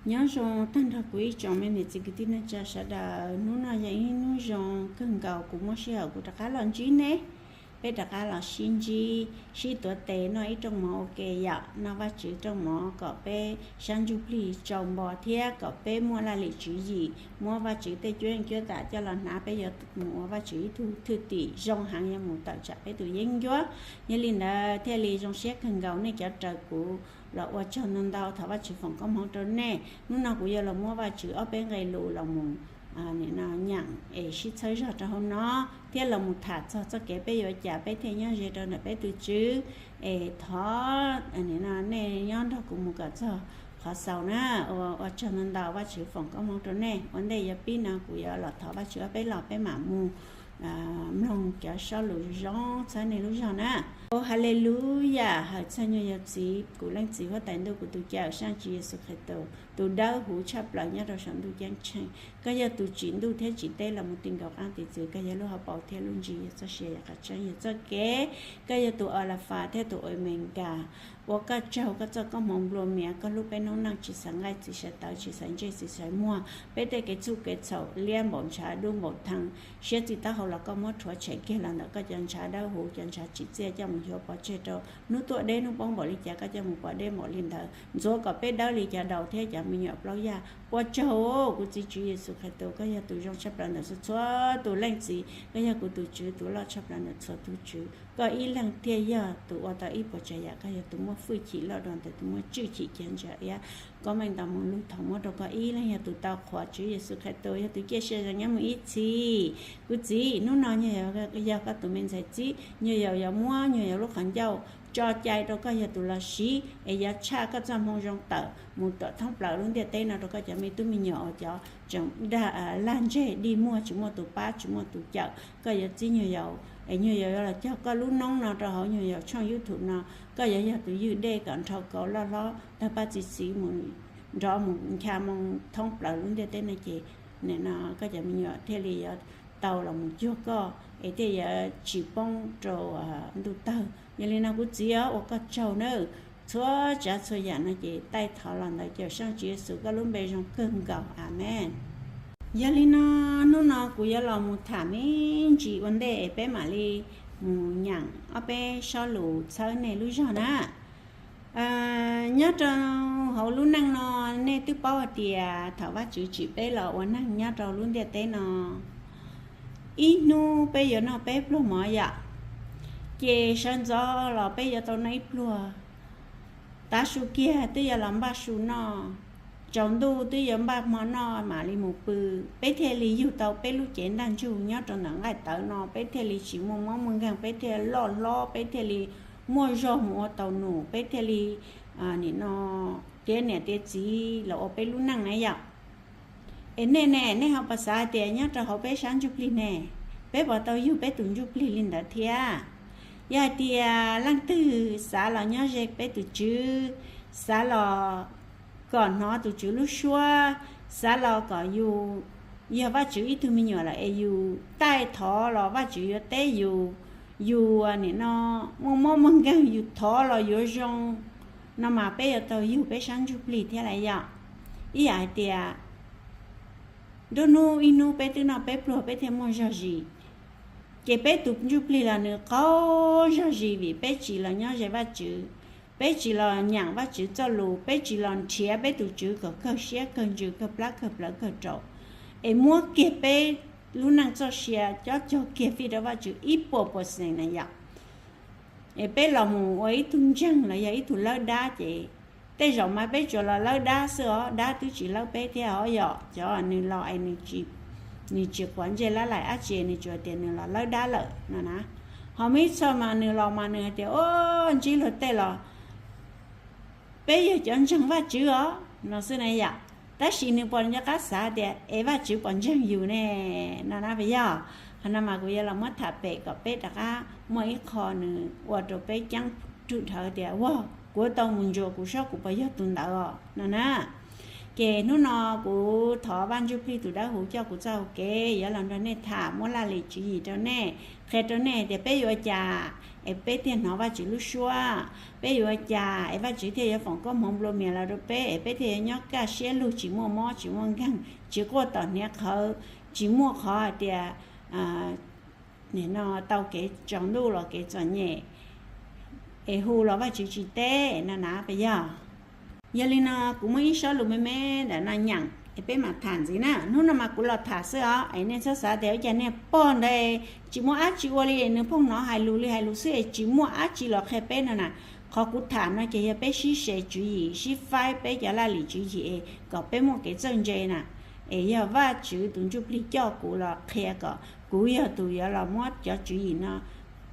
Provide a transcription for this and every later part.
Nyob zoo tag nrho kuv ib tsoom me niam txiv kwv tij neej tsa sawv daws, hnub no yog ib hnub zoo kawg nkaus kuv muaj sij hawm kuv rov qab los ntsib nej. Peb rov qab los sib ntsib sib tuav tes noj ib rooj mov ua ke yom, noj Vajtswv rooj mov kom peb sab ntsuj plig tsau npo thiab kom peb muaj laj lim tswv yim muab Vajtswv tej cuab yeej cuab tam coj los hnav, peb yuav mus ua Vajtswv ib tug thwj tim zoo heev, yuav mus tawm tsam peb tus yeeb ncuab. Yog li ntawd thiaj li zoo siab kawg nkaus nej cov raws kuv los ua tsaug ntau ntau, thov Vajtswv foom koob hmoov rau nej. Hnub no kuv yuav los muab Vajtswv ob peb nqe lus los mus nyeem es sib txhawb zog rau hauv no thiab los mus tham txog txoj kev peb yuav ua cas peb thiaj nyob ze rau ntawm peb tus Tswv. Es thov nej nyob nrog kuv mus kom txog qhov xaus na. Ua tsaug ntau ntau, Vajtswv foom koob hmoov rau nej. Ua ntej yuav pib no kuv yuav los thov Vajtswv ob peb los peb mam mus mloog cov sob lus zoo txhawb nej lub zog na. Au, haleluyas, hawm txog nyuag yau txiv, kuv leej txiv huab tais ntuj, kuv tus Cawmseej Tswv Yexus Khetos, tus dawb huv tshaj plaws nyob rau saum ntuj ceeb tsheej. Koj yog tus tsim ntuj thiab tsim teb los mus ti nkaus qaab tiv txwv. Koj yog lub hauv paus thiab lub ntsis, yog txoj sia, yog qhov tseeb, yog txoj kev. Koj yog tus Alafas thiab tus Omekas. Ua koj tsaug, koj txoj koob hmoov nplua mias, koj hlub peb noob neej tsis xaiv nqaij txiv xaiv tawv, tsis xaiv ntsej txiv xaiv muag. Peb tej kev txhub kev txhaum liab npaum ntshav, dub npaum thee, siab txij taub hau los koj muab rhuav tshem kiag los ntawm koj cov ntshav dawb huv, cov ntshav tsim txiaj coj mus xyuas pov tseg rau hnub tuaj deb hnub poob npaum li cas koj coj mus pov deb npaum li ntawd, ntxuav kom peb dawb li cov daus thiab cov me nyuam plaub yaj. Ua tsaug, kuv txiv Tswv Yexus Khetos, koj yog tus zoo tshaj plaws ntawm txhua txhua tus leej txiv, koj yog kuv tus Tswv tus loj tshaj plaws ntawm txhua tus tswv. Koj ib leeg thiaj yog tus ua tau ib puas tsav yam, koj yog tus muaj hwj chim loj dua ntawm tus muaj tswj chim ceg ntsa iab. Koob meej ntau moog lug thaum muab rau koj ib leeg yog tus tau qhuas. Tswv Yexus Khetos yog tus ciaj sia zoo nyob mus ib txhis. Kuv txiv, hnub no nyuag yog koj tus me ntxhais txib, nyuag yau yuav muab nyuag yau lub qhov ncauj tso cai rau koj yog tus los siv es yuav tshaj koj txoj hmoo zoo tawm mus tuam thoob plaws lub ntiaj teb no rau koj cov me tub me nyuam uas cov tseem lag ntseg dig muag tsis muaj tus pab tsis muaj tus cawm. Koj yuav txib nyuag yau es nyuag yau yuav los cog koj lub noob no rau hauv nyuag yau tshooj YouTube no. Koj yuav yog tus ywg dej kom nrhau kaus loj hlob tawg paj txi txiv mus nrov mus ncha moo thoob plaws lub ntiaj teb no ces koj cov me nyuam thiaj li yuav tau los mus cuag koj es thiaj yuav tsis poob rau ntuj tawg. Yog li no kuv txiv ua koj tsaug nawb. Txhua tsav txhua yam no ces taij thov los ntawm Cawmseej Tswv Yexus koj lub npe zoo kawg nkaus. Amees. Yog li no hnub no kuv yuav los mus tham me ntsis ua ntej es peb mam li mus nyeem ob peb sob lus txhawb nej lub zog na. Nyob rau hauv lub neej no, nej twb paub hais tias thaum Vajtswv tsim peb los ua neeg nyob rau lub ntiaj teb no, ib hnub peb yuav noj peb pluag mov yom, ces sawv ntxov los peb yuav tau noj ib pluag. Tav su kiag twb yuav los npaj su noj, tsaus ntuj twb yuav npaj hmo noj mam li mus pw. Peb thiaj li yug tau peb lub cev ntaj ntsug nyob rau ntawm nqaij tawv no, peb thiaj li tsis muaj mob muaj nkeeg, peb thiaj loj hlob, peb thiaj li muaj zog mus ua tau num, peb thiaj li nim no tiav niam tiav txiv los ua peb lub neej na yom. Es nej ne, nej ho puas xav hais tias nyob rau hauv peb sab ntsuj plig ne, peb puas tau yug peb tus ntsuj plig li ntawd thiab? Yog hais tias leej twg xav los nyob ze peb tus Tswv, xav los kom hnov tus Tswv lub suab, xav los kom yus yog Vajtswv ib tug me nyuam lawm es yus taij thov los Vajtswv yuav teb yus, yus nim no muaj mob muaj nkeeg yus thov los yuav zoo, no mas peb yuav tau yug peb sab ntsuj plig thiab lawm yom. Ib yam hais tias nruab hnub ib hnub peb twb noj peb pluag peb thiaj muaj zog zis. Ces peb tus ntsuj plig los nws qaug zog zis vim peb tsis los nyob ze Vajtswv, peb tsis los nyeem Vajtswv txoj lus, peb tsis los nrhiav peb tus Tswv kom kawg siab kawg ntsws kawg plab kawg plawv kawg raum, es muab kiag peb lub neej txoj sia cob cog kiag fij rau Vajtswv ib puas percent na yom. Es peb los mus ua ib tug ntseeg los yog ib tug lawb dab ces tej zaum mas peb tsuas los lawb dab xwb os, dab twb tsis lawb peb thiab os yom. Cov nws los es nws tsis quav ntsej lab laim dab tsi, nws tsuas tias nws los lawb dab lawm no na. Ho muaj ib txhia mas nws los mas nws hais tias, o, ntsib luag tej los peb yog cov ntseeg Vajtswv os no xwb na yom. Tab sis nws puas nco qab xav tias es Vajtswv puas ntseeg yus ne? No na puas yog? Qhov no mas kuv yuav los muab tham pem kom peb rov qab muaj ib qho nws ua rau peb ceeb rwm dhawv tias, ua, kuv tau mus ntsuas kuv saib kuv puas yog tus ntawd os no na. Ces hnub no kuv thov Vaj Ntsuj Plig tus dawb huv coj kuv txoj hau kev yuav los nrog nej tham, muab laj lim tswv yim rau nej, qhia rau nej tias peb yuav ua cas es peb thiaj hnov Vajtswv lub suab. Peb yuav ua cas es Vajtswv thiaj yuav foom koob hmoov nplua mias los rau peb, es peb thiaj yuav nyob kaj siab lug, tsis muaj mob tsis muaj nkeeg, tsis quaj tom hniav qhawv, tsis muaj qhov hais tias nim no tau kev tsaus ntuj los kev txom nyem, es hu los Vajtswv tsis teb no na, puas yog? Yog li no kuv muaj ib sob lus me me ntawm no nyeem es peb mam tham ntxiv na. Hnub no mas kuv los tham xwb os, es nej txhob xav tias ua cas niag pog ntawd tsis muaj dab tsi ua li, nws pheej hnov hais lus li hais lus xwb es tsis muaj dab tsi los qhia peb no na. Qhov kuv tham no ces yog peb sib se tswv yim, sib faib peb cov laj lim tswv yim es kom peb muaj kev txawj ntse na. Es yog Vajtswv tus ntsuj plig coj kuv los qhia kom kuv yog tus yuav los muab cov tswv yim no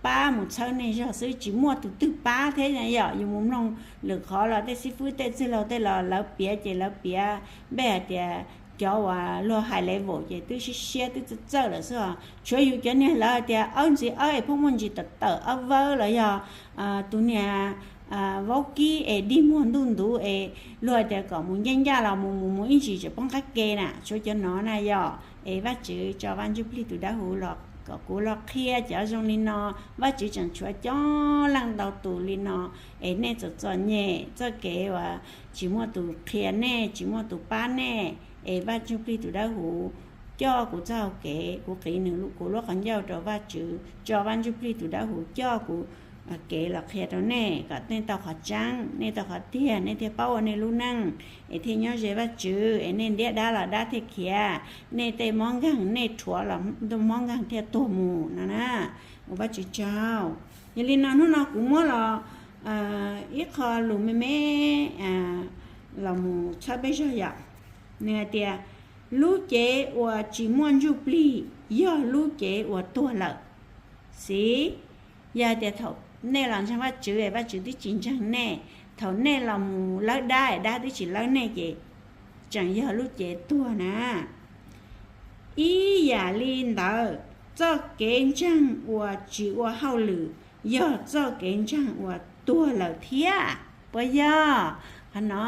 pab mus txhawb nej zog xwb, tsis muaj tus twg pab thiab. Yog yus mus mloog lwm qhov los tej xib fwb tej txwj laug tej los lawv piav ces lawv piav npe hais tias cov uas luag hais level ces twb siab siab twb txawj txawj lawm xwb os. Tshuav yus cov niag lawv hais tias awb ntxiv awb es pheej muaj ntsis tawm tawm awb vawb los yog tus niag vaub kib es dig muag ntuj ntuv es luag hais tias kom mus ncaj ncaj los mus mus mus ib ntsis tseem poob qab ke na. Tshuav cov no na yog es Vajtswv tso Vaj Ntsuj Plig tus dawb huv los kom kuv los qhia cov zoo li no. Vajtswv tseem tshuav coob leej ntau tus li no es nej txom txom nyem txoj kev uas tsis muaj tus qhia nej, tsis muaj tus pab nej, es Vaj Ntsuj Plig tus dawb huv coj kuv txoj hau kev, kuv qiv nws kuv lub qhov ncauj rau Vajtswv, tso Vaj Ntsuj Plig tus dawb huv coj kuv kev los qhia rau nej kom nej tau qhov tseeb, nej tau qhov tiag, nej thiaj paub ua nej lub neej es thiaj nyob ze Vajtswv, es nej ntiab dab los dab thiaj khiav, nej tej mob nkeeg nej rhuav los mob nkeeg thiaj tuag mus no na. Ua Vajtswv tsaug. Yog li no hnub no kuv muab los ib qho lus me me los mus txhawb peb zog yom. Nws hais tias lub cev uas tsis muaj ntsuj plig yog lub cev uas tuag lawm. Xij, yog hais tias thaum nej los ntseeg Vajtswv es Vajtswv twb tsis ntseeg nej, thaum nej los mus lawb dab es dab twb tsis lawb nej ces tseem yog lub cev tuag na. Ib yam li ntawd, txoj kev ntseeg uas tsis ua hauj lwm yog txoj kev ntseeg uas tuag lawm thiab. Puas yog? Qhov no,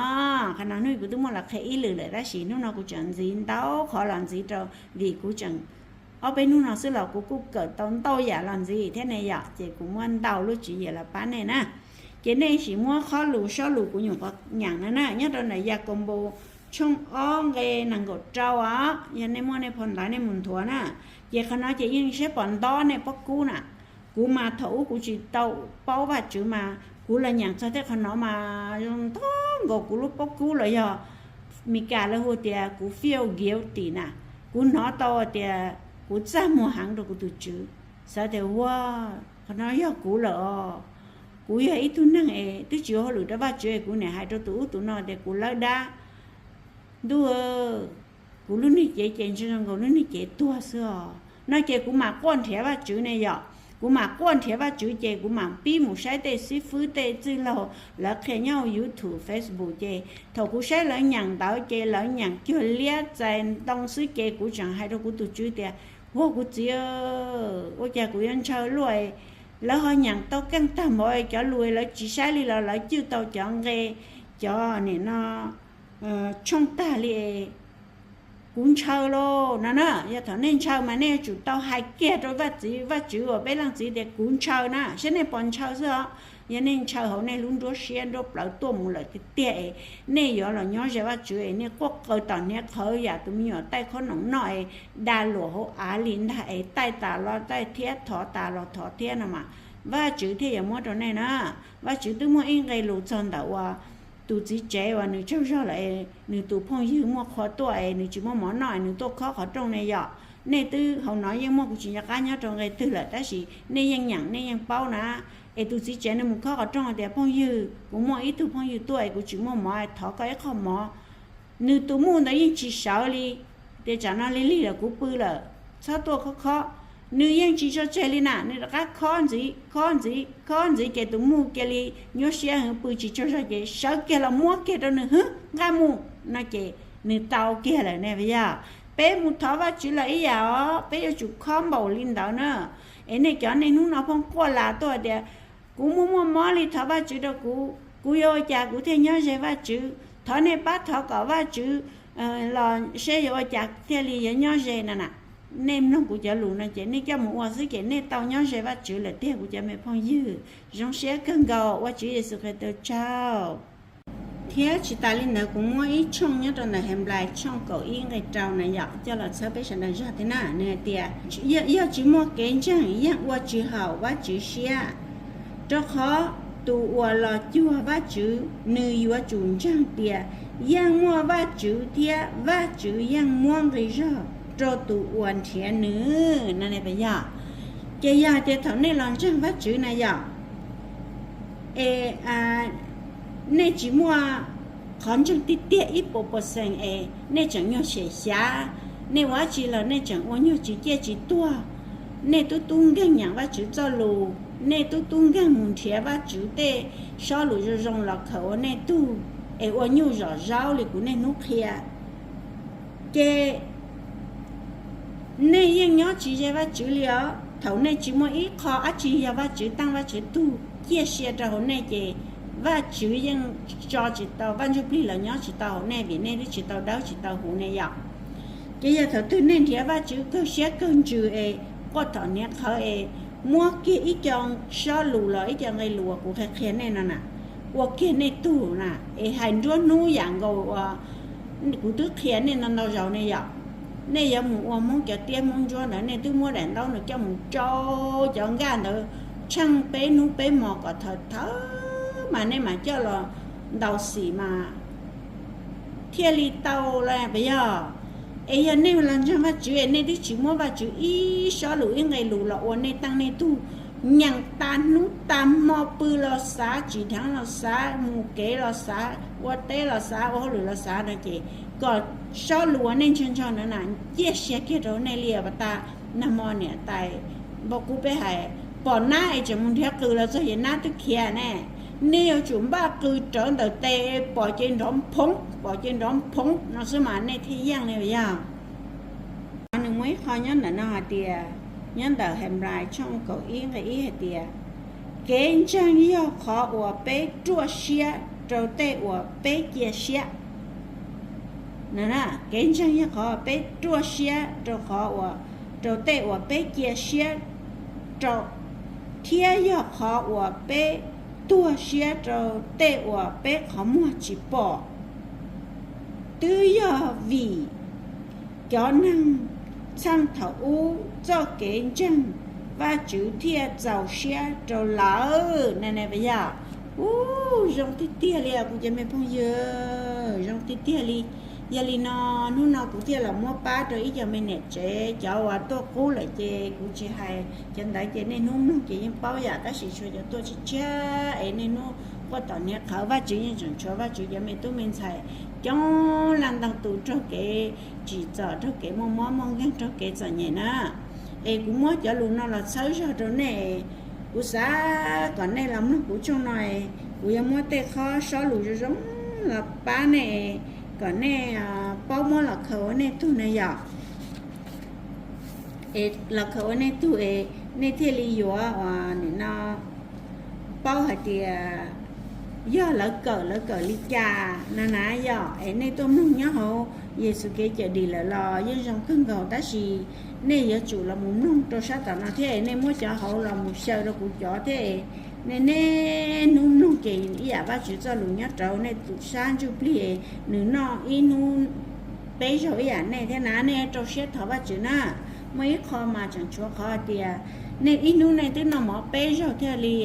qhov no hnub kuv twb muaj los qhia ib lwm lawm tab sis hnub no kuv tseem ntxiv ntau qhov los ntxiv rau, vim kuv tseem ob peb hnub no xwb los kuv kuj kawm tau ntau yam los ntxiv thiab ne yom, ces kuv muab ntau lub tswv yim los pab nej na. Ces nej sim muab qhov lus sob lus kuv nyuam qhuav nyeem no na, nyob rau ntawm Yakaunpaus tshooj ob nqe nees nkaum rau os, yog nej muaj nej phau ntawv nej mus nthuav na. Ces qhov no ces yeej saib pom nto nej pob kub na. Kuv mas thaum ub kuv tsis tau paub Vajtswv mas kuv los nyeem txog tej qhov no mas zoo ntau nkaus kuv lub pob kub los yog Meskas lawv hu tias kuv feel guilty na. Kuv hnov tau tias kuv txaj muag heev rau kuv tus Tswv, xav tias ua, qhov no yog kuv lawm os. Kuv yog ib tug neeg es twb tsis ua hauj lwm rau Vajtswv es kuv niam hais rau tus ub tus no tias kuv lawb dab. Ntuj, kuv lub niag cev ces ntshe zoo nkaus lub niag cev tuag xwb os no ces kuv mam quaj nrhiav Vajtswv ne yom. Kuv mam quaj nrhiav Vajtswv ces kuv mam pib mus saib tej xib fwb tej txwj laug lawv qhia nyob YouTube, Facebook ces thaum kuv saib lawv nyeem ntawd ces lawv nyeem cuag liab txais ntoo xwb ces kuv tseem hais rau kuv tus Tswv tias, ua kuv Txiv, ua cas kuv yuav ntshaw luaj, lawv ho nyeem tau keej tag npaum cov lus lawv tsis saib li los lawv cwj tau cov nqe, cov nim no tshooj tag li. Kuv ntshaw lauj no na, yog thaum nej ntshaw mas nej yuav tsum tau hais kiag rau Vaj Txiv Vajtswv uas peb leej txiv tias kuv ntshaw na, saib nej puas ntshaw xwb os. Yog nej ntshaw hauv nej lub nruab siab nruab plawv tuaj mus lawm tiag tiag es nej yuav los nyob ze Vajtswv es nej quaj qw tom hniav qhawv yam tus me nyuam taij khob noom noj es da luam hauv av li ntag es taij tas los taij thiab thov tas los thov thiab no mas Vajtswv thiaj yuav muab rau nej na. Vajtswv twb muaj ib nqe lus txog ntawm uas tus txiv tsev uas nws tsaug zog lawm es nws tus phooj ywg muaj qhua tuaj es nws tsis muaj mov noj es nws tuaj khob qhov rooj ne yom. Nej twb hauv no yeej muaj, kuv tsis nco qab nyob rau nqe twg lawm tab sis nej yeej nyeem nej yeej paub na. Es tus txiv tsev nws mus khob qhov rooj tias, phooj ywg, kuv muaj ib tug phooj ywg tuaj es kuv tsis muaj mov, thov koj ib qho mov. Nws tus muj ntawd yeej tsis sawv li, tias tsam no lig lig lawm kuv pw lawm, txhob tuaj khob khob. Nws yeej tsis tso tseg li na, nws rov qab khob ntxiv khob ntxiv khob ntxiv ces tus muj cia li nyuaj siab heev pw tsis tsaug zog ces sawv kiag los muab kiag rau nws hwb nqaj mus no ces nws tau kiag lawm ne. Yog peb mus thov Vajtswv los ib yam os, peb yuav tsum khob npaum li ntawd na. Es nej cov nej hnub no phooj quaj las tuaj tias, kuv muaj muaj mob li, thov Vajtswv rau kuv, kuv yuav ua cas kuv thiaj nyob ze Vajtswv? Thov nej pab thov kom Vajtswv los seb yuav ua cas thiaj li yuav nyob ze no na. nej mloog kuv cov lus no ces nej coj mus ua xwb ces nej tau nyob ze Vajtswv lawm tiag kuv cov me phooj ywg. Zoo siab kawg nkaus, ua Tswv Yexus Khetos tsaug. Thiab tsis tas li ntawd kuv muab ib tshooj nyob rau ntawm Henplais tshooj kaum ib nqe rau na yom coj los txhawb peb sawv daws zog thiab na, nws hais tias, yog tsis muaj kev ntseeg yeej ua tsis haum Vajtswv siab, rau qhov tus uas los cuag Vajtswv nws yuav tsum ntseeg tias yeej muaj Vajtswv thiab Vajtswv yeej muab nqi zog rau tus uas nrhiav nws. No yog, ces yog hais tias thaum nej los ntseeg Vajtswv na yom, es nej tsis muaj qhov ntseeg tiag tiag ib puas pawxees es nej tseem nyuag xyem xyav, nej ua dab tsi los nej tseem ua nyuag tsis ciaj tsis tuag, nej tub tub nkeeg nyeem Vajtswv txoj lus, nej tub tub nkeeg mus nrhiav Vajtswv tej sob lus zoo zoo los khaws ua nej tug, es ua nyuj zom zaub li kuv niaj hnub qhia, ces nej yeej nyob tsis ze Vajtswv li os. Thaum nej tsis muaj ib qho dab tsi yog Vajtswv teej Vajtswv tug ciaj sia rau hauv nej ces Vajtswv yeej tso tsis tau, Vaj Ntsujplig los nyob tsis tau hauv nej vim nej twb tsis tau dawb tsis tau huv ne yom. Ces yog thaum twg nej nrhiav Vajtswv kawg siab kawg ntsws es quaj tom hniav qhawv es muab kiag ib co sob lus los ib co nqe lus uas kuv qhia qhia nej no na, ua kiag nej tug na, es hais nruab hnub yam nkaus uas kuv twb qhia nej ntau ntau zaus ne yom. Nej yuav mus ua Hmoob cov tiab Hmoob ntsuab ntawd nej twb muab daim ntaub ntawd coj mus rau cov nkaj ntawd tsheej peb hnub peb hmo kom thawv thawv mas nej mam coj los ntaus xim mas thiaj li tau los puas yog? Es yog nej los ntseeg Vajtswv es nej twb tsis muab Vajtswv ib sob lus ib nqe lus los ua nej teej nej tug, nyeem tas hnub tas hmo, pw los xav, tsim dheev los xav, mus kev los xav, ua teb los xav, ua hauj lwm los xav no ces kom sob lus uas nej ntshaw ntshaw ntawd na ciaj sia kiag rau nej li pas tas nag hmo niam tais npau kub peb hais, pom nab es tseem mus nrhiav qws los txog ces nab twb khiav ne. Nej yuav tsum npaj qws rawv ntawm tes pom ces nrov phoov, pom ces nrov phoov no xwb mas nej thiaj yeej li yog. Nws muaj ib qho nyob ntawm no hais tias, nyob ntawm Henplais tshooj kaum ib nqe ib hais tias, kev ntseeg yog qhov uas peb ruaj siab rau tej uas peb cia siab. Kev ntseeg yog qhov peb ruaj siab rau qhov uas, rau tej uas peb cia siab rau, thiab yog qhov uas peb tuag siab rau tej uas peb qhov muag tsis pom. Twb yog vim cov neeg txheej thaum ub txoj kev ntseeg Vajtswv thiaj txaus siab rau lawv. Na na puas yog? Ub, zoo tiag tiag li kuv cov me phooj ywg, zoo tiag tiag li. Yog li no, hnub no kuv thiaj los muab pab rau ib co me niam tsev, cov uas tuaj qub lawm ces kuv tsis hais, cov ntawd ces niaj hnub mloog ces yeej paub yam, tab sis tshuav cov tuaj tshiab tshiab es niaj hnub quaj tom hniav qhawv, Vajtswv yeej tseem tshuav Vajtswv cov me tub me ntxhais coob leej ntau tus raug kev tsim txom, raug kev muaj mob muaj nkeeg, raug kev txom nyem na. Es kuv muab cov lus no los txhawb zog rau nej, kuv xav kom nej los mloog kuv tshooj no, kuv yuav muab tej qhov sob lus zoo zoo los pab nej, kom nej paub muab los khaws ua nej tug na yom. Es los khaws ua nej tug es nej thiaj li yuav nim no paub hais tias yog lawv kawm, lawv kawm li cas na na yom. Es nej tuaj mloog nyob hauv Yexus kev cawm dim lawm los yeej zoo kawg nkaus, tab sis nej yuav tsum los mus mloog rau sab tom no thiab es nej muab cov hauv los mus xyaw rau kuv cov thiab es nej niaj hnub mloog ces ib yam Vajtswv txoj lus nyob rau nej tus sab ntsuj plig, nws noj ib hnub peb zaug ib yam nej thiab na, nej rau siab thov Vajtswv na. Muaj ib qho mas tseem tshuav qhov hais tias nej ib hnub nej twb noj mov peb zaug thiaj li,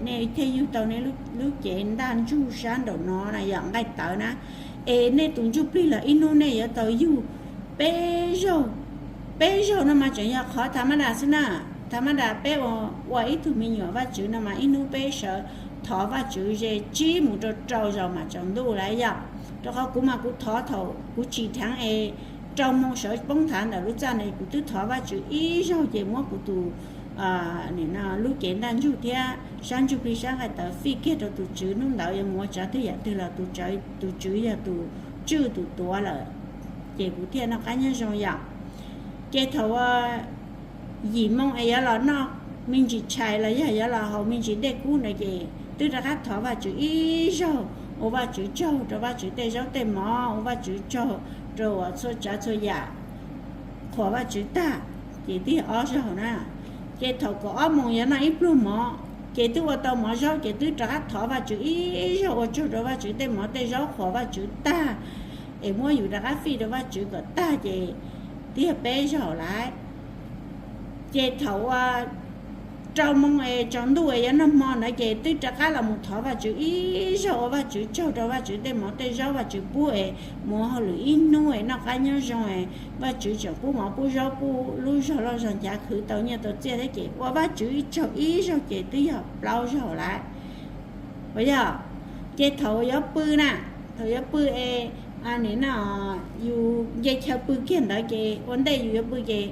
nej thiaj yug tau nej lub cev ntaj ntsug sab nraum no na yom, nqaij tawv na. Es nej tus ntsuj plig los ib hnub nej yuav tau yug peb zaug. Peb zaug no mas tseem yog qhov tha mab das xwb na. Tha mab das peb ua ib tug me nyuam Vajtswv no mas ib hnub peb sawv thov Vajtswv ze tsib mus rau rau zaus mas tsaus ntuj lawm yom. Rau qhov kuv mas kuv thov thaum kuv tsim dheev es rau moo sawv poob thav ntawm lub txaj no kuv twb thov Vajtswv ib zaug ces muab kuv tus lub cev ntaj ntsug thiab sab ntsuj plig sab nqaij tawv fij kiag rau tus Tswv, hnub ntawd yuav mus ua tsav twg yam twg los tus Tswv yog tus tswj tus tuav lawm, ces kuv thiaj noj qab nyob zoo yom. Ces thaum yim moo es yuav los noj me ntsis tshais los yog yuav los haus me ntsis dej kub na ces twb rov qab thov Vajtswv ib zaug, ua Vajtswv tsaug rau Vajtswv tej zaub tej mov, ua Vajtswv tsaug rau uas txhua tsav txhua yam, qhuas Vajtswv tag. Ces twb yog ob zaug na. Ces thaum kaum ob moos yuav noj ib pluag mov, ces twb ua tau mov zaub, ces twb rov qab thov Vajtswv ib zaug, ua tsaug rau Vajtswv tej mov tej zaub, qhuas Vajtswv tag, es muab yus rov qab fij rau Vajtswv kom tag, ces twb yog peb zaug lawm. Ces thaum ua rau moos es tsaus ntuj es yuav noj hmo ntawd, ces twb rov qab los mus thov Vajtswv ib zaug, ua Vajtswv tsaug rau Vajtswv tej mov tej zaub Vajtswv pub es mus ua hauj lwm ib hnub es noj qab nyob zoo es Vajtswv tseem pub mov pub zaub pub lub zog loj zog ncav khwv tau nyiaj tau txiaj thiab, ces ua Vajtswv tsaug ib zaug, ces twb yog plaub zaug lawm. Uas yog, ces thaum yuav pw na, thaum yuav pw es, nim no yus nce chaw pw kiag ntawd, ces ua ntej yus yuav pw ces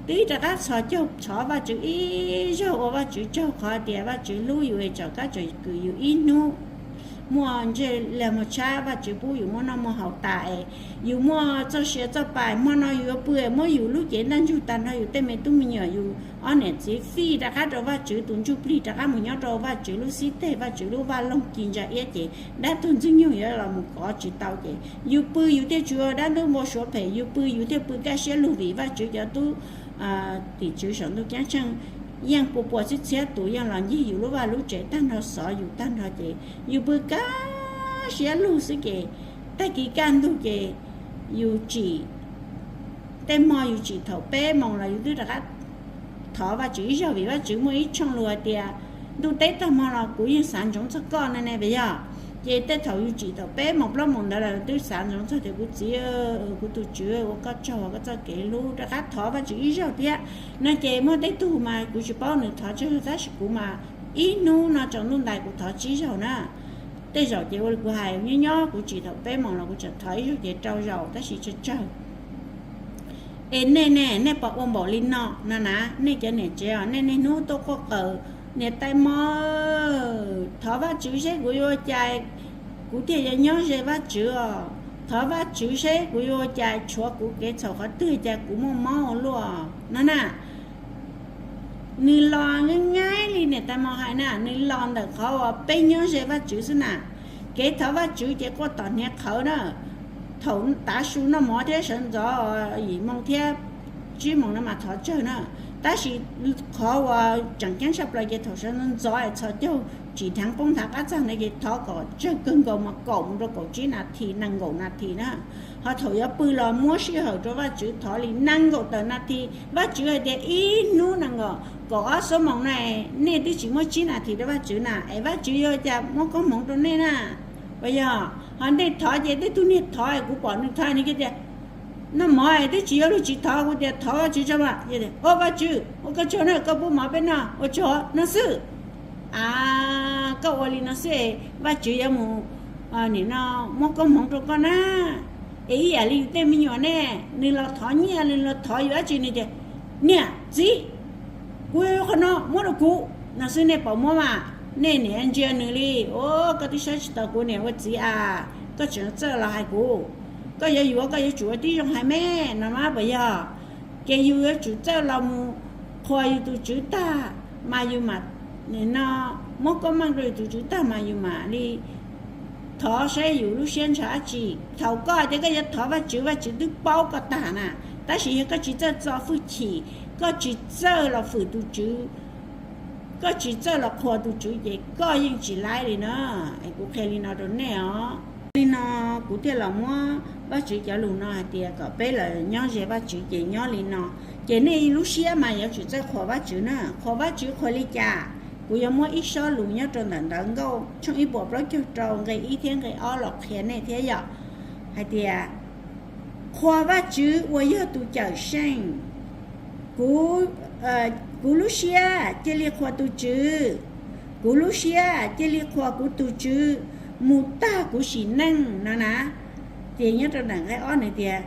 twb rov qab txhos caug thov Vajtswv ib zaug, ua Vajtswv tsaug qhov tias Vajtswv hlub yus es tsom kab tsom kwm yus ib hnub, muaj ntsej lag muag tshab, Vajtswv pub yus muaj noj muaj haus tas es yus muaj txoj sia txoj pa, hmo no yus yuav pw es muab yus lub cev ntaj ntsug tag nrho, yus tej me tub me nyuam, yus ob niam txiv fij rov qab rau Vajtswv, tus ntsuj plig rov qab mus nyob rau Vajtswv lub xib teg, Vajtswv lub vaj loog ci ntsa iab, ces dab tuag ntxwg nyoog yuav los mus kov tsis tau. Ces yus pw yus thiaj tsis ua dab ntub npau suav phem, yus pw yus thiaj pw kaj siab lug, vim Vajtswv cov tub tim tswv saum ntuj ceeb tsheej yeej pua pua txhiab txhiab tus yeej los ncig yus lub vaj lub tsev tag nrho, xov yus tag nrho, ces yus pw kaj siab lug xwb. Ces tag kis kaj ntug ces yus tsim, tej hmo yus tsim thaum peb moos los yus twb rov qab thov Vajtswv ib zaug, vim Vajtswv muaj ib tshooj lus hais tias, ntuj teb tag hmo los kuv yeej xav ntsoov txog koj no ne, puas yog? Ces tej thaum yus tsim thaum peb moos plaub moos ntawd los twb xav ntsoov txog tias, kuv txiv, kuv tus tswv, ua koj tsaug koj txoj kev hlub, rov qab thov Vajtswv ib zaug thiab no. Ces muaj tej tug mas kuv tsis paub nws thov tsawg, tab sis kuv mas ib hnub no tsaus ntuj ntais kuv thov tsib zaug na. Tej zaum ces ua li kuv hais, nyob nyob kuv tsim thaum peb moos los kuv tseem thov ib zaug ces rau zaus, tab sis tsawg tsawg. Es nej ne, nej puas ua npaum li no no na, nej cov niam tsev os, nej niaj hnub tuaj quaj qw, niam tais mos, thov Vajtswv seb kuv yuav ua cas kuv thiaj yuav nyob ze Vajtswv os, thov Vajtswv seb kuv yuav ua cas tshuav kuv kev txhaum qhov twg cas kuv muaj mob ua luaj no na. Nws los nyaib nyaib li niam tais mos hais na, nws los ntawm qhov uas peb nyob ze Vajtswv xwb na. Kev thov Vajtswv ces quaj tom hniav qhawv na. Thaum tav su noj mov thiab sawv ntxov yim moo thiab tsib moos no mas thov tsawg na. Tab sis qhov uas tseem ceeb tshaj plaws ces thaum sawv ntxov es txhos caug tsim dheev poob nthav qab txag ntawd ces thov kom tsawg kawg nkaus mas kaum mus rau kaum tsib nas this, nees nkaum nas this na. Ho thaum yuav pw los muab sij hawm rau Vajtswv thov li nees nkaum tawm nas this. Vajtswv hais tias ib hnub nees nkaum, kaum ob xuab moos na, nej twb tsis muab tsib nas this rau Vajtswv na, es Vajtswv yuav cas muab koob hmoov rau nej na? Puas yog? Ho nej thov ces tej tug niag thov, kuv pom nws thov nws kiag tias, noj mov twb tsis yuav luag tsis thov, kuv tias thov Vajtswv tso mas, ua Vajtswv ua koj tsaug na, koj pub mov peb noj, ua tsaug no xwb. A, koj ua li no xwb Vajtswv yuav mus, nim no, muab koob hmoov rau koj na. Es ib yam li yus tej me nyuam ne, nws los thov nyiaj, nws los thov yus dab tsi nws tias, niam txiv, kuv yuav qhov no muab rau kuv no xwb, nej puas muab mas? Nej niam ntsia nws li, o, koj twb saib tsis taus kuv niam ua txiv a, koj tseem txawj los hais kuv, koj yuav yuav koj yuav tsum ua tib zoo hais me no mas puas yog? Ces yus yuav tsum txawj los mus qhuas yus tus tswv tag mas yus mam, no, muab koob meej rau yus tus tswv tag mas yus mam li thov saib yus lub siab ntshaw dab tsi. Thaum koj hais tias koj yuav thov Vajtswv, Vajtswv twb paub koj tag na, tab sis yog koj tsis txawj txo hwj chim, koj tsis txawj los fwm tus tswv, koj tsis txawj los qhuas tus tswv ces koj yeej tsis laib li na. Es kuv qhia li no rau nej os. Li no kuv thiaj los muab Vajtswv cov lus no hais tias kom peb los nyob ze Vajtswv ces nyob li no. Ces nej lub siab mas yuav tsum txawj qhuas Vajtswv na. Qhuas Vajtswv qhuas li cas? Kuv yuav muab ib sob lus nyob rau ntawm Ntawv Nkauj tshooj ib puas plaub caug rau nqe ib thiab nqe ob los qhia nej thiab yom. Hais tias, qhuas Vajtswv uas yog tus cawm seej. Kuv, kuv lub siab, cia li qhuas tus Tswv. Kuv lub siab, cia li qhuas kuv tus Tswv mus tag kuv sim neej no na. Ces nyob rau nqe ob nws tias,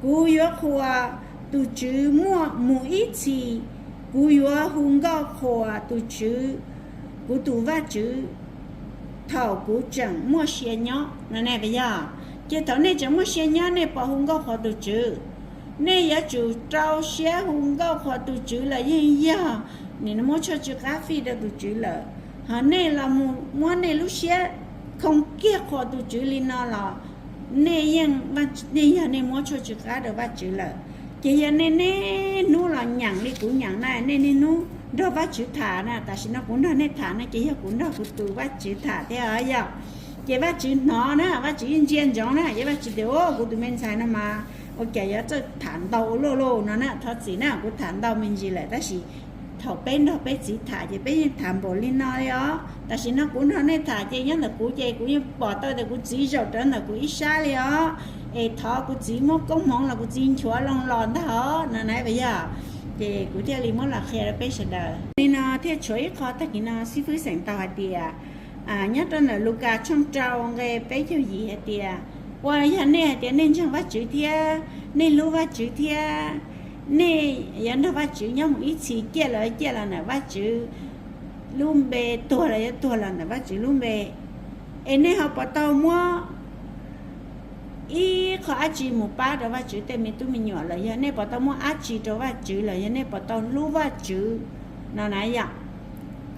kuv yuav qhuas tus Tswv muaj mus ib txhis, kuv yuav hu nkauj qhuas tus Tswv, kuv tus Vajtswv, thaum kuv tseem muaj sia nyob no ne. Yog, ces thaum nej tseem muaj sia nyob nej puas hu nkauj qhuas tus Tswv? Nej yuav tsum rau siab hu nkauj qhuas tus Tswv lawm yeej yog nim no muab tshuaj tsw qab fij rau tus Tswv lawm. Ho nej los muab nej lub siab khoo kiag qhuas tus Tswv li no los nej yeej, nej yog nej muab tshuaj tsw qab rau Vajtswv lawm. Ces yog nej niaj hnub los nyeem li kuv nyeem na, nej niaj hnub nrog Vajtswv tham na, tam sim no kuv nrog nej tham no ces yog kuv nrog kuv tus Vajtswv tham thiab yom. Ces Vajtswv hnov na, Vajtswv yeej ntsia ntsoov na, ces Vajtswv tias, Au, kuv tus me ntxhais no mas ua cas yuav txawj tham ntau ua luaj lauj no na. Thov txim na, kuv tham ntau me ntsis lawm, tab sis thaum peb nrog peb txiv tham ces peb yeej tham npaum li no li os. Tam sim no kuv nrog nej tham ces nyob ntawm kuv ces kuv yeej pom tau tias kuv txiv zaum rawv ntawm kuv ib sab li os. Es thov kuv txiv muab koob hmoov los kuv txiv nchuav loo los ntag os no na, yog. Ces kuv thiaj li muab los qhia rau peb sawv daws li no thiaj tshuav ib qho. Tag kis no xib fwb xeem tau hais tias, nyob rau ntawm Lukas tshooj rau nqe peb caug yim hais tias, ua yog nej hais tias nej ntseeg Vajtswv thiab nej hlub Vajtswv thiab nej yuav nrog Vajtswv nyob mus ib txhis, ciaj los ciaj los ntawm Vajtswv lub npe, tuag los yuav tuag los ntawm Vajtswv lub npe, es nej ho puas tau muab ib qho dab tsi mus pab rau Vajtswv tej me tub me nyuam, los yog nej puas tau muab dab tsi rau Vajtswv, los yog nej puas tau hlub Vajtswv no na yom.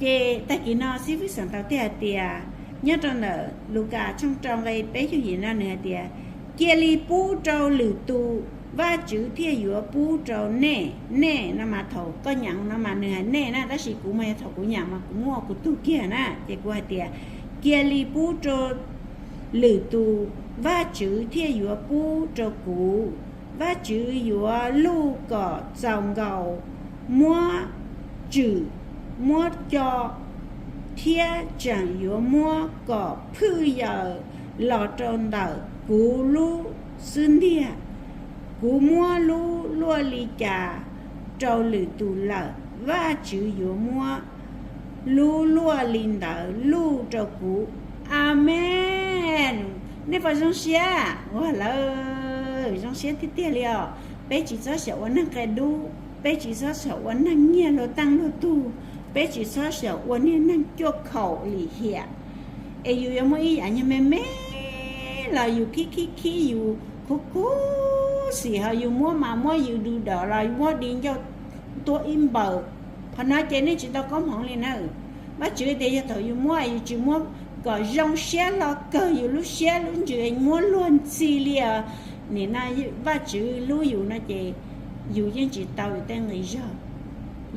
Ces tag kis no xib fwb xeem tau thiaj hais tias, nyob rau ntawm Lukas tshooj rau nqe peb caug yim no nws hais tias, cia li pub rau lwm tus, Vajtswv thiaj yuav pub rau nej. Nej no mas thaum koj nyeem no mas nws hais nej na, tab sis kuv mas yog thaum kuv nyeem mas kuv muab ua kuv tug kiag na, ces kuv hais tias, cia li pub rau lwm tus, Vajtswv thiaj yuav pub rau kuv. Vajtswv yuav luj kom txaus nkaus, muab tswm, muab co, thiab tseem yuav muab kom phwj yaws los rau ntawm kuv lub xub ntiag. Kuv muab lub luaj li cas rau lwm tus lawm, Vajtswv yuav muab lub luaj li ntawd luj rau kuv. Amees. Nej puas zoo siab? Ua lawm zoo siab tiag tiag li os. Peb tsis txhob xyaum ua neeg qia dub, peb tsis txhob xyaum ua neeg nyiag luag teej luag tug, peb tsis txhob xyaum ua niag neeg cuaj khaum lim hiam. Es yus yuav muaj ib yam nyuag me me los yus khib khib khib, yus khuv khuv xim, ho yus muab mas muab yus du dawm los muab di ncauj tuab ib npaws. Qhov no ces nej tsis tau koob hmoov li na. Vajtswv tias yog thaum yus muab, yus tsis muab kom zoo siab hlo kawg yus lub siab lub ntsws muab luag ntxhi li os, nim no Vajtswv hlub yus no ces yus yeej tsis tau yus tej nqi zog.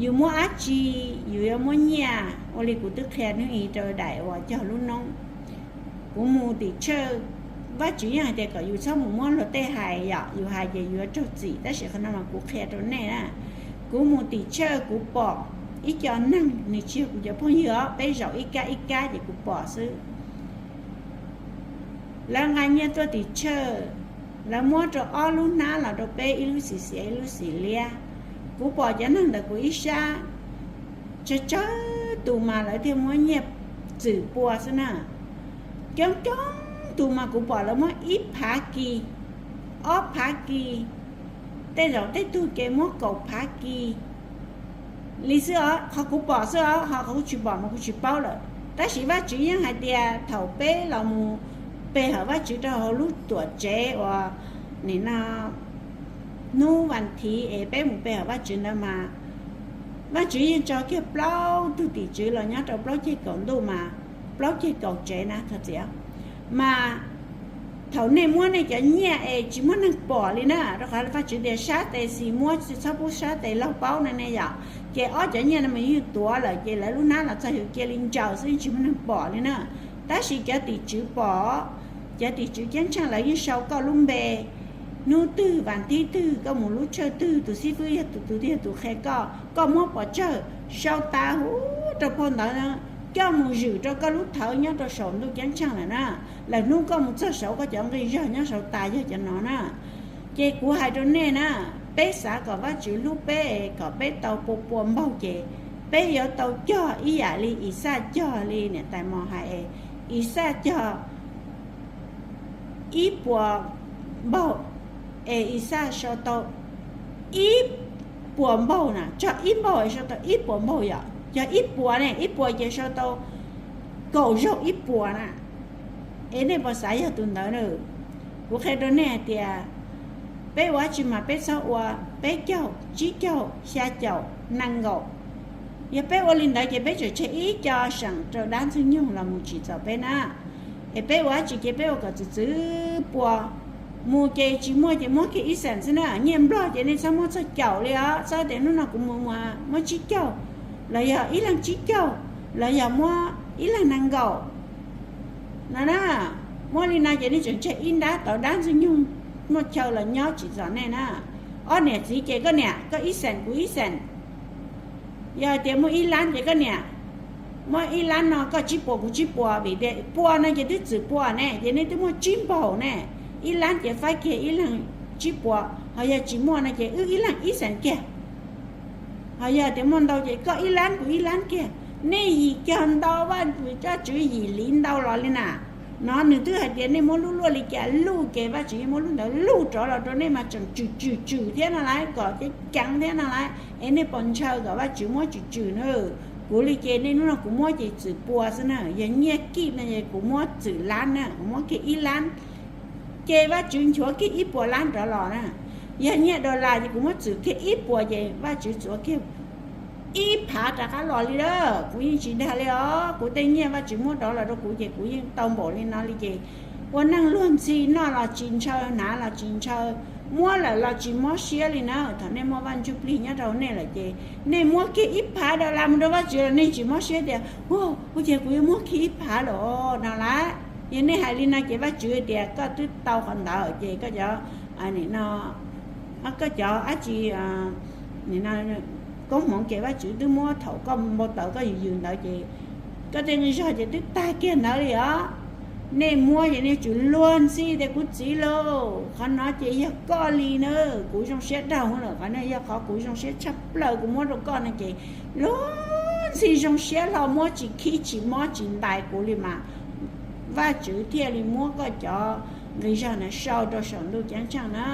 Yus muab dab tsi, yus yuav muab nyiaj, ua li kuv twb qhia hnub i rau daim uas cog lub noob. Kuv mus tim church, Vajtswv yeej hais tias kom yus txhob mus muab luag tej hais yom, yus hais ces yuav raug txim, tab sis qhov no mas kuv qhia rau nej na. Kuv mus tim church kuv pom ib co neeg, nws tsis yog kuv cov phooj ywg os, peb zaum ib kab ib kab ces kuv pom xwb. Lawv nqa nyiaj tuaj tim church, lawv muab rau ob lub hnab los rau peb, ib lub xim xiav ib lub xim liab. Kuv pom cov neeg ntawm kuv ib sab, tsawg tsawg tus mas lawv thiaj muab nyiaj txwm pua xwb na. Coob coob tus mas kuv pom lawv muab ib phav kis, ob phav kis, tej zaum tej tug ces muab kaum phav kis li xwb os. Qhov kuv pom xwb os, ho qhov kuv tsis pom mas kuv tsis paub lawm. Tab sis Vajtswv yeej hais tias thaum peb los mus pe hawm Vajtswv rau hauv lub tuam tsev uas nim no hnub vas thiv es peb mus pe hawm Vajtswv ntawd mas Vajtswv yeej tso kiag plaub tug tim tswv los nyob rau plaub ceg kaum ntuj mas, plaub ceg kaum tsev na, thov txim, mas thaum nej muab nej cov nyiaj es tsis muaj neeg pom li na, rau qhov Vajtswv tias sab tes xis muab, txhob pub sab tes laug paub no ne yom. Ces ob cov nyiaj no mas yeej tuav lawm ces lawv lub hnab los txog yus cia li ntsaws xwb, yeej tsis muaj neeg pom li na. Tab sis cov tim tswv pom, cov tim tswv ceeb tsheej lawv yeej sau koj lub npe, hnub twg vas thib twg koj mus lub church twg, tus xib fwb yog tus, tus twg yog tus qhia koj, koj muab pov tsawg, sau tas huv rau phau ntawv coj mus zwm rau koj lub thawv nyob rau saum ntuj ceeb tsheej lawm na. Lawm hnub koj mus txog saud koj cov nqi zog nyob saud tas yog cov no na. Ces kuv hais rau nej na, peb xav kom Vajtswv hlub peb es kom peb tau pua pua npaug ces peb yuav tau cog ib yam li Ixaj cog li niam tais mos hais es, Ixaj cog ib puas npaug es Ixaj sau tau ib puas npaug na, cog ib npaug es sau tau ib puas npaug yom, cog ib puas ne, ib puas ces sau tau kaum zaug ib puas na. Es nej puas xav yog tus ntawd na? Kuv qhia rau nej hais tias peb ua dab tsi mas peb txhob ua peb caug, tsib caug, xya caum, nees nkaum. Yog peb ua li ntawd ces peb tseem tseg ib co seem rau dab ntxwg nyoog los mus tsim txom peb na. Es peb ua dab tsi ces peb ua kom txwv txwv pua, Mus ces tsis muaj ces muab kiag ib xees xwb na. Nyiaj Nplog ces nej txhob muab txog caum li os, txhob tias hnub no kuv mus muab tsib caug, los yog ib leeg tsib caug, los yog muab ib leeg nees nkaum no na. Muab li no ces nej tseem tseg ib nrab tau dab ntxwg nyoog muaj chaw los nyob tsim txom nej na. Ob niam txiv ces koj niam koj ib xees kuv ib xees. Yog tias muaj ib lab ces koj niam muab ib lab no koj tsib puas kuv tsib puas, vim tias pua no ces twb txwm pua ne, ces nej twb muaj tsib npaug ne. Ib lab ces faib kiag ib leeg tsib puas, ho yog tsis muaj no ces wb ib leeg ib xees kiag. Ho yog tias muaj ntau ces koj ib lab kuv ib lab kiag. Nej yim cog ntau Vaj Tswv yim li ntau los li na. No nws twb hais tias nej muab lub luaj li cas luj ces Vaj Tswv yeej muab lub ntawd luj rov los rau nej mas tseem tswm tswm tswm thiab no lauj, kom ceev ceev thiab no lauj. Es nej pom ntshaw kom Vaj Tswv muab tswm tswm na. Kuv li ces nej hnub no kuv muab ces txwm pua xwb na. Yog nyiaj kij no es kuv muab txwm lab na, kuv muab kiag ib lab. Ces Vaj Tswv nchuav kiag ib puas lab rov los na. Yog nyiaj dollar ces kuv muab txwm kiag ib puas ces Vaj Tswv txuav kiag ib phav rov qab los li lawm. Kuv yeej tsis dag li os, kuv tej nyiaj Vaj Tswv muab rov los rau kuv ces kuv yeej tau npaum li no li ces ua neej luag ntxhi, noj los tsis ntshaw, hnav los tsis ntshaw, muab lawm los tsis mob siab li na. Thaum nej muaj Vaj Ntsujplig nyob rau nej lawm ces nej muab kiag ib phav dollar mus rau Vaj Tswv los nej tsis mob siab tias ua cas kuv yuav muab kiag ib phav lawm no lauj. Yog nej hais li no ces Vaj Tswv tias koj twb tau qhov ntawd ces koj cov, no, koj cov dab tsi, koob hmoov ces Vaj Tswv twb muab thaum koj npau taws koj yws yws ntawd ces koj tej nqi zog ces twb tag kiag ntawd li os. Nej muab ces nej tsum luag ntxhi tias kuv txiv lauj, qhov no ces yog koj li na. Kuv zoo siab rau lawm, qhov no yog qhov kuv zoo siab tshaj plaws kuv muab rau koj no ces luag ntxhi zoo siab hlo muab tsis khib tsis mob tsis ntais kuv li mas Vaj Tswv thiaj li muab koj cov nqi zog na sau rau saum ntuj ceeb tsheej na.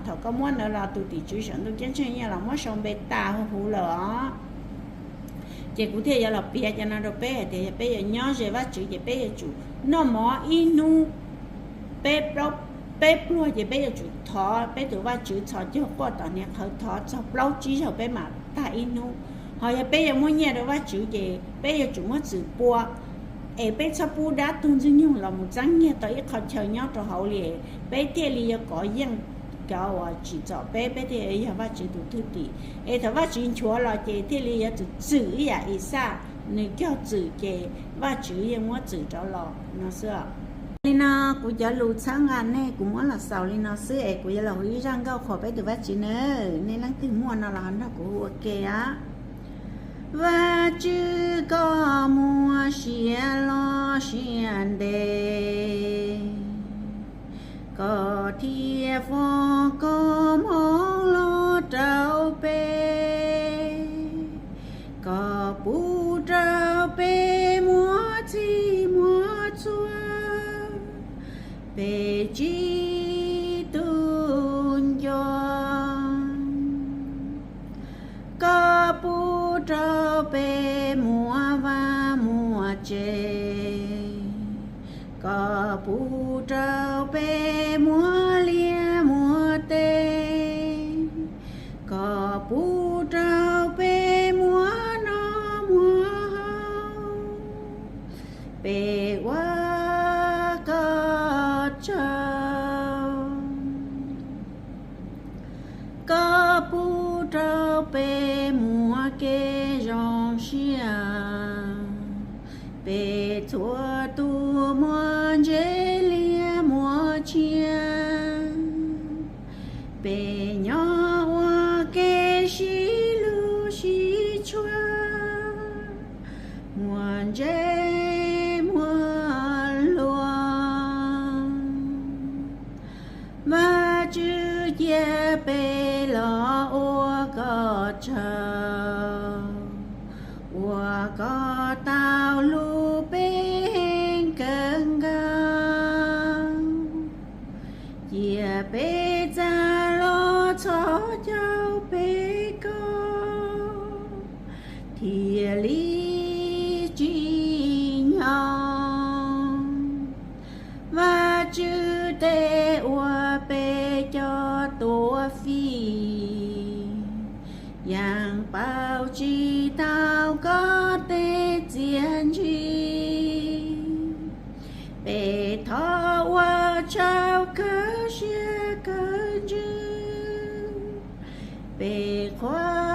Thaum koj muab ntawd los tus tim tswv saum ntuj ceeb tsheej yeej los muab sau npe tas huv huv lawm os. Ces kuv thiaj yuav los piav cov no rau peb hais tias yog peb yuav nyob ze Vaj Tswv ces peb yuav tsum noj mov ib hnub peb pluag ces peb yuav tsum thov peb tus Vaj Tswv txhos caug quaj tom hniav qhawv thov txog plaub tsib zaug peb mam tag ib hnub. Ho yog peb yuav muab nyiaj rau Vaj Tswv ces peb yuav tsum muab txwm pua, es peb txhob pub dab tuag ntxwg nyoog los mus txeeb nyiag tau ib qho chaw nyob rau hauv li, peb thiaj li yuav kov yeej cov uas tsim txom peb, peb thiaj yog Vaj Tswv tus thwj tim. Es thaum Vaj Tswv nchuav los ces thiaj li yuav txwm txwm ib yam Ixaj, nws cog txwm ces Vaj Tswv yeej muab txwm rov los no xwb. Li no kuv cov lus txhawb nqa nej kuv muab los xaus li no xwb es kuv yuav los hu ib zaj nkauj qhuas peb tus Vaj Tswv nawb. Nej leej twg muaj no los ho nrog kuv hu ua ke os. Vaj Tswv koj muaj sia loj sia ntev, koj thiaj foom koob hmoov los rau peb, koj pub rau peb muaj txhij muaj txhua, peb tsis tu ncua. Koj pub rau peb muaj vaj muaj tsev, koj pub rau peb muaj liaj muaj teb, koj pub rau peb muaj noj muaj haus, peb ua koj tsaug. Koj pub rau peb muaj kev zoo siab, peb txhua tus muaj ntsev liaj muaj tshiab, peb nyob ua ke sib hlub sib tshua, muaj ntsev muaj hlua. Vaj Tswv cia peb los ua koj tsaug, ua koj tau hlub peb heev kawg nkaus. Cia peb txav los txhos caug peb koj thiaj li tsim nyog. Vaj Tswv tej uas peb coj tuaj fij, yeej pauv tsis tau koj tej txiaj ntsig. Peb thov ua tsaug kawg siab kawg ntsws, peb qhua